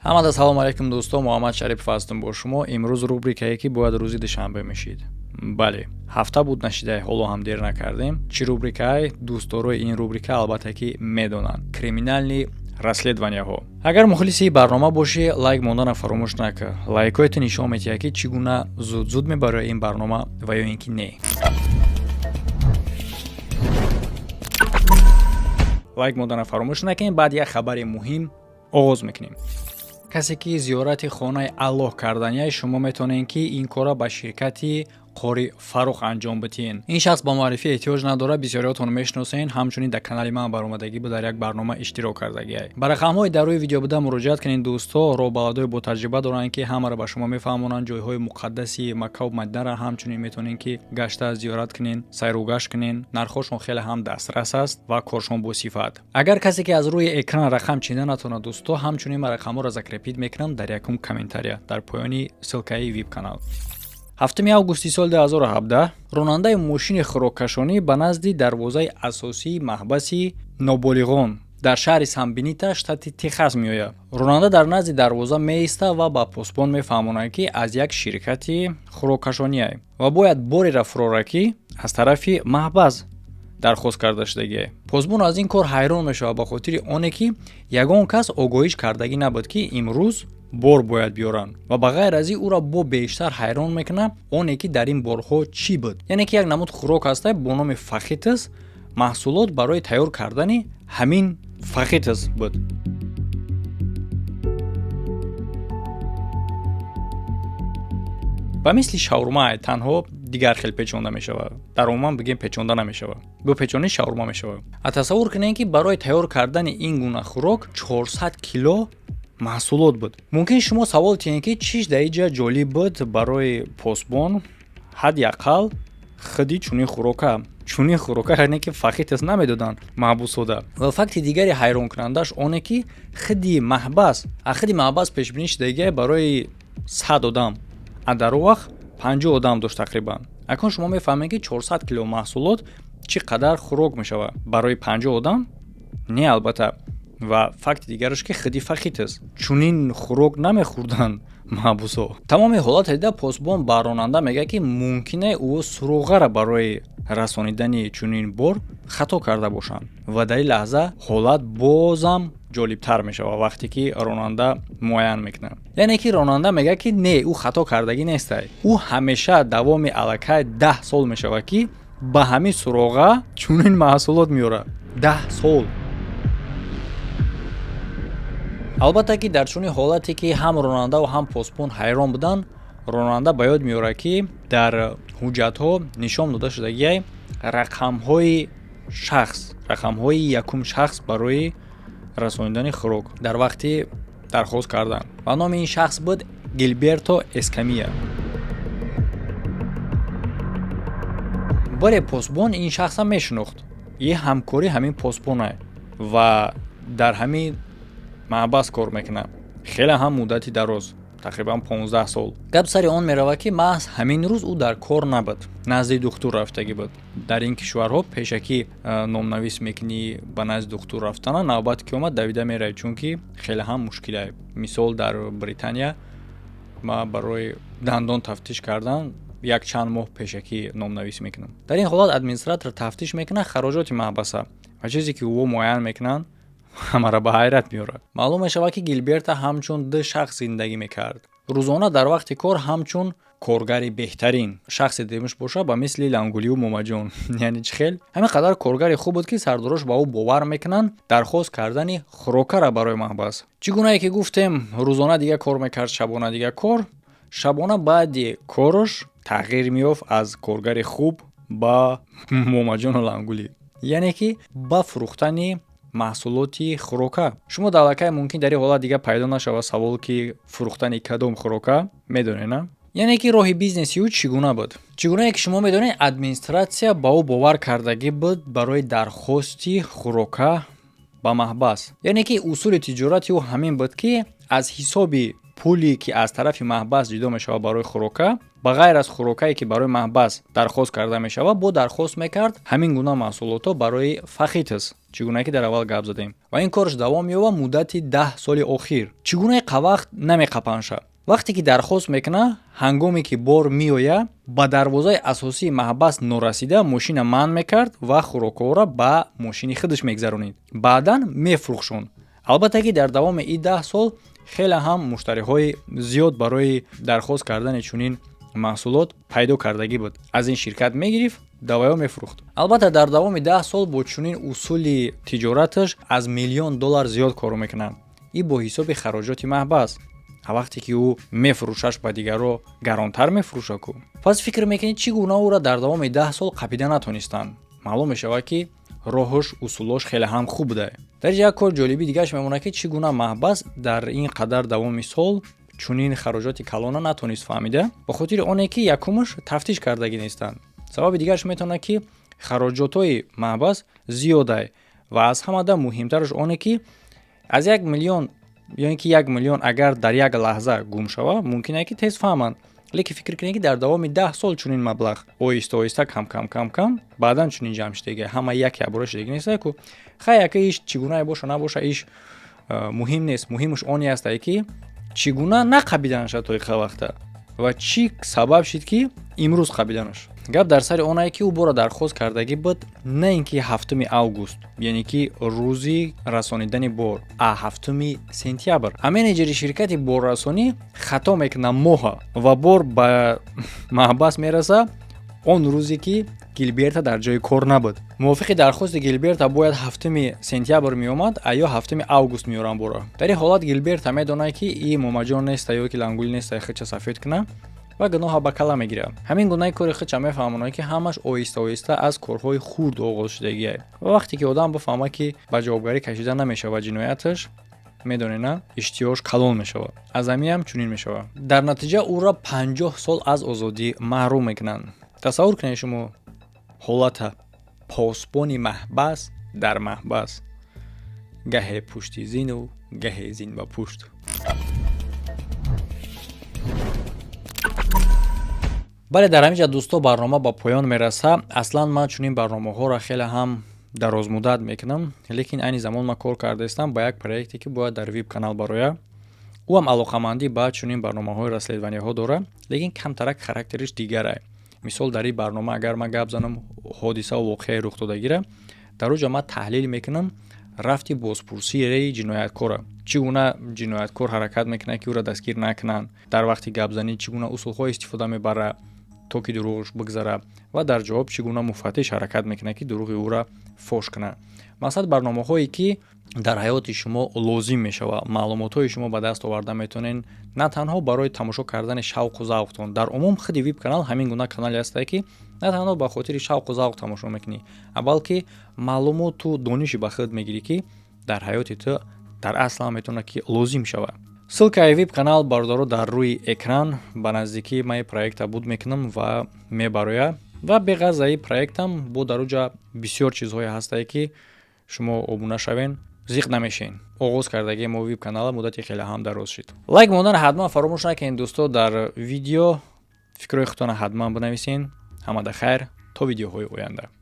Ҳамада салом алейкум, дӯсто. Муҳаммад Шарипов ҳастам бо шумо. Имрӯз рубрикае, ки бояд рӯзи душанбе мешид. Бале, ҳафта буд нашидай, ҳоло ҳам дер накардем. Чӣ рубрикае? Дӯстдорои ин рубрика, албатта, ки медонанд: криминальный расследованияҳо. Агар мухлиси барнома бошӣ, лайк мондана фаромӯш накар. Лайкҳои ту нишон медиҳад, ки чӣ гуна зуд-зуд мебарояд ин барнома ва ё ин ки не. Лайк мондана фаромӯш накунед. Баъд як хабари муҳим оғоз мекунем. Касе ки зиёрати хонаи Аллоҳ карданияй, шумо метавонед, ки ин корро ба ширкати Қори Фарух анҷом бидиҳед. Ин шахс ба муаррифӣ эҳтиёҷ надорад, бисёриётон мешиносед. Ҳамчунин дар канали ман баромадагӣ буд, дар як барнома иштирок кардагиай. Ба рақамҳои дар рӯи видео буда муроҷиат кунед, дӯстҳо. Роҳбаладои ботаҷриба доранд, ки ҳамаро ба шумо мефаҳмонанд, ҷойҳои муқаддаси Маккаву Мадинаро. Ҳамчунин метавонед, ки гашта зиёрат кунед, сайругашт кунед. Нархҳошон хеле ҳам дастрас аст ва коршон босифат. Агар касе ки аз рӯи экран рақам чида натавонад, дӯстҳо, ҳамчунин ман рақамҳоро закрепить мекунам дар якум комментария, дар поёни ссылкаи вип канал. 7 августи соли 2017 ронандаи мошини хӯроккашонӣ ба назди дарвозаи асосии маҳбаси ноболиғон дар шаҳри Санбинита, штати Техас меояд. Ронанда дар назди дарвоза меиста ва ба посбон мефаҳмонад, ки аз як ширкати хӯроккашоние ва бояд бореро фурорад, ки аз тарафи маҳбас дархост карда шудагие. Посбон аз ин кор ҳайрон мешавад, ба хотири оне ки ягон кас огоҳиш кардагӣ набуд, ки имрӯз бор бояд биёранд. Ва ба ғайр аз ин, ӯро бо бештар ҳайрон мекунад оне, ки дар ин борҳо чӣ буд. Яъне ки як намуд хӯрок ҳаста бо номи фахитас. Маҳсулот барои тайёр кардани ҳамин фахитас буд. Ба мисли шаурма, танҳо дигар хел печонда мешавад. Дар умуман бигем, печонда намешавад, бо печонӣ шаурма мешавад. А тасаввур кунед, ки барои тайёр кардани ин гуна хӯрок 400 кило маҳсулот буд. Мумкин шумо савол тиҳед, ки чиш дар инҷа ҷолиб буд барои посбон? Ҳадди ақал худи чунин хӯрока, яъне ки фахитас, намедоданд маҳбусода. Ва факти дигари ҳайронкунандааш оне, ки худи маҳбас пешбинӣ шудагия барои 100 одам, а дар он вақт 50 одам дошт тақрибан. Акнун шумо мефаҳмед, ки 400 кило маҳсулот чӣ қадар хӯрок мешавад барои 50 одам? Не, албатта. Ва факти дигараш, ки худи фахитас, чунин хӯрок намехӯрданд маҳбусо. Тамоми ҳолате дида, посбон ба ронанда мегӯяд, ки мумкине ӯ суроғаро барои расонидани чунин бор хато карда бошанд. Ва дар ин лаҳза ҳолат бозам ҷолибтар мешавад, вақте ки ронанда муайян мекунад. Яъне ки ронанда мегӯяд, ки не, ӯ хато кардагӣ нестай, ӯ ҳамеша давоми аллакай 10 сол мешавад, ки ба ҳамин суроға чунин маҳсулот меорад. 10 сол. Албатта, ки дар чунин ҳолате, ки ҳам ронандаву ҳам посбон ҳайрон буданд, ронанда ба ёд меорад, ки дар ҳуҷҷатҳо нишон дода шудагиай рақамҳои шахс, рақамҳои якум шахс барои расонидани хӯрок дар вақти дархост кардан, ва номи ин шахс буд Гилберто Эскамия. Боре посбон ин шахсам мешинохт, и ҳамкори ҳамин посбона ва дар ҳамин маҳбас кор мекунад хеле ҳам муддати дароз, тақрибан 15 сол. Гап сари он меравад, ки маҳз ҳамин рӯз ӯ дар кор набуд, назди духтур рафтагӣ буд. Дар ин кишварҳо пешакӣ номнавис мекунӣ ба назди духтур рафтана, навбат ки омад, давида меравӣ, чунки хеле ҳам мушкилае. Мисол, дар Британия ман барои дандон тафтиш кардан як чанд моҳ пешакӣ номнавис мекунам. Дар ин ҳолат администратор тафтиш мекунад хароҷоти маҳбаса ва чизе ки ӯ муайян мекунанд, ҳамаро ба ҳайрат меорад. Маълум мешавад, ки Гилберта ҳамчун ду шахс зиндагӣ мекард. Рӯзона дар вақти кор ҳамчун коргари беҳтарин шахсе демуш бошад, ба мисли Лангулию Момаҷон. Яъне чӣ хел? Ҳамин қадар коргари хуб буд, ки сардорош ба ӯ бовар мекунанд дархост кардани хӯрокара барои маҳбас. Чӣ гунае ки гуфтем, рӯзона дига кор мекард, шабона дига кор. Шабона баъди кораш тағйир меёфт аз коргари хуб ба Момаҷону Лангулӣ, яъне ки ба фурӯхтани маҳсулоти хӯрока. Шумо дар аллакай мумкин дар ин ҳолат дига пайдо нашавад савол, ки фурӯхтани кадом хӯрока, медонед, на? Яъне ки роҳи бизнеси ӯ чӣ гуна буд? Чӣ гунае ки шумо медонед, администратсия ба ӯ бовар кардагӣ буд барои дархости хӯрока ба маҳбас. Яъне ки усули тиҷорати ӯ ҳамин буд, ки аз ҳисоби пуле, ки аз тарафи маҳбас ҷудо мешавад барои хӯрока. Ба ғайр аз хӯрокае, ки барои маҳбас дархост карда мешавад, бо дархост мекард ҳамин гуна маҳсулотҳо барои Фахитас, чӣ гуна ки дар аввал гап задем. Ва ин кораш давом меёбад муддати 10 соли охир. Чӣ гунаи қавақт намеқапанша? Вақте ки дархост мекунад, ҳангоме ки бор меояд, ба дарвозаи асосии маҳбас норасида мошина манъ мекард ва хӯрокҳоро ба мошини худаш мегзаронид, баъдан мефурӯхшон. Албатта ки дар давоми ин 10 сол хеле ҳам муштариҳои зиёд барои дархост кардани чунин маҳсулот пайдо кардагӣ буд. Аз ин ширкат мегирифт, даваё мефурӯхт. Албатта, дар давоми 10 сол бо чунин усули тиҷораташ аз миллион доллар зиёд кор мекунад. Ин бо ҳисоби хароҷоти маҳбас. Вақте ки ӯ мефурӯшаш, ба дигарро гаронтар мефурӯша ку. Пас фикр мекунед, чӣ гуна ӯро дар давоми 10 сол қапида натонистанд? Маълум мешавад, ки роҳуш, усулош хеле ҳам хуб буда. Дар як кор ҷолиби дигараш мемонад, ки чӣ гуна маҳбас дар ин қадар давоми сол чунин хароҷоти калона натонист фаҳмида. Ба хотири оне ки якумаш тафтиш кардагӣ нестанд. Сабаби дигараш метавонад, ки хароҷотҳои маҳбас зиёдай ва аз ҳамада муҳимтараш оне, ки аз 1 миллион ё ин ки 1 миллион агар дар як лаҳза гум шавад, мумкин ае ки тез фаҳманд. Лекин фикр кунед, ки дар давоми 10 сол чунин маблағ оҳиста оҳиста, кам кам, кам кам, баъдан чунин ҷамъ шудага, ҳама як ябора шудагӣ неста ку. Хай, яка иш чӣ гунае боша набоша, иш муҳим нест. Муҳимаш оне астае, ки чӣ гуна нақабиданаша то иқа вақта ва чӣ сабаб шид, ки имрӯз қабиданаш. Гап дар сари онае, ки ӯ бора дархост кардагӣ буд на ин ки 7 август, яъне ки рӯзи расонидани бор, а 7 сентябр. А менеҷери ширкати боррасонӣ хато мекунад моҳа ва бор ба маҳбас мераса он рӯзе, ки Гилберта дар ҷои кор набуд. Мувофиқи дархости Гилберта бояд 7 сентябр меомад, а ё 7 август меоранд бора. Дар ин ҳолат Гилберта медонад, ки и момаҷон неста ё ки лангули неста, хича сафед кунад ва гуноҳа ба кала мегирад. Ҳамин гунаи кори хича мефаҳмонад, ки ҳамаш оҳиста оҳиста аз корҳои хурд оғоз шудагиа. Ва вақте ки одам бифаҳмад, ки ба ҷавобгарӣ кашида намешавад ҷинояташ, медонед на, иштиёш калон мешавад. Аз ҳамиам чунин мешавад. Дар натиҷа ӯро 50 сол аз озодӣ маҳрум мекунанд. Тасаввур кунед шумо ҳолата: посбони маҳбас дар маҳбас, гаҳе пушти зину, гаҳе зин ба пушт. Бале, дар ҳамин ҷа, дӯсто, барнома ба поён мерасад. Аслан ман чунин барномаҳоро хеле ҳам дарозмуддат мекунам, лекин айни замон ман кор кардаистам ба як проекте, ки бояд дар вип канал барояд. Ӯ ҳам алоқамандӣ ба чунин барномаҳои расследованияҳо дорад, лекин камтарак характериш дигарае. Мисол, дар ин барнома агар ман гап занам ҳодисаву воқеаи рухдодагира, дар оҷа ман таҳлил мекунам рафти бозпурсии ҷинояткора, чӣ гуна ҷинояткор ҳаракат мекунад, ки ӯро дастгир накунанд, дар вақти гапзанӣ чӣ гуна усулҳо истифода мебарад, то ки дурӯғш бигзарад, ва дар ҷавоб чӣ гуна муфаттиш ҳаракат мекунад, ки дурӯғи ӯра фош кунад. Мақсад, барномаҳое, ки дар ҳаёти шумо лозим мешавад, маълумотҳои шумо ба даст оварда метавонед, на танҳо барои тамошо кардани шавқу завқтон. Дар умум худи вип канал ҳамин гуна канале ҳастае, ки на танҳо ба хотири шавқу завқ тамошо мекунӣ, а балки маълумоту дониши ба худ мегирӣ, ки дар ҳаёти ту дар асл ҳам метавонад, ки лозим шавад. Ссылкаи вип канал, бародаро, дар рӯи экран. Ба наздикӣ ман ин проекта буд мекунам ва мебарояд. Ва беғарз ин проектам бо дар оҷа бисёр чизҳое ҳастае, ки шумо обуна шавен, зиқ намешен. Оғоз кардагии мо вип канала муддати хеле ҳам дароз шид. Лайк мондан ҳатман фаромӯш накунед, дӯсто. Дар видео фикрҳои худтона ҳатман бинависен. Ҳамада хайр, то видеоҳои оянда.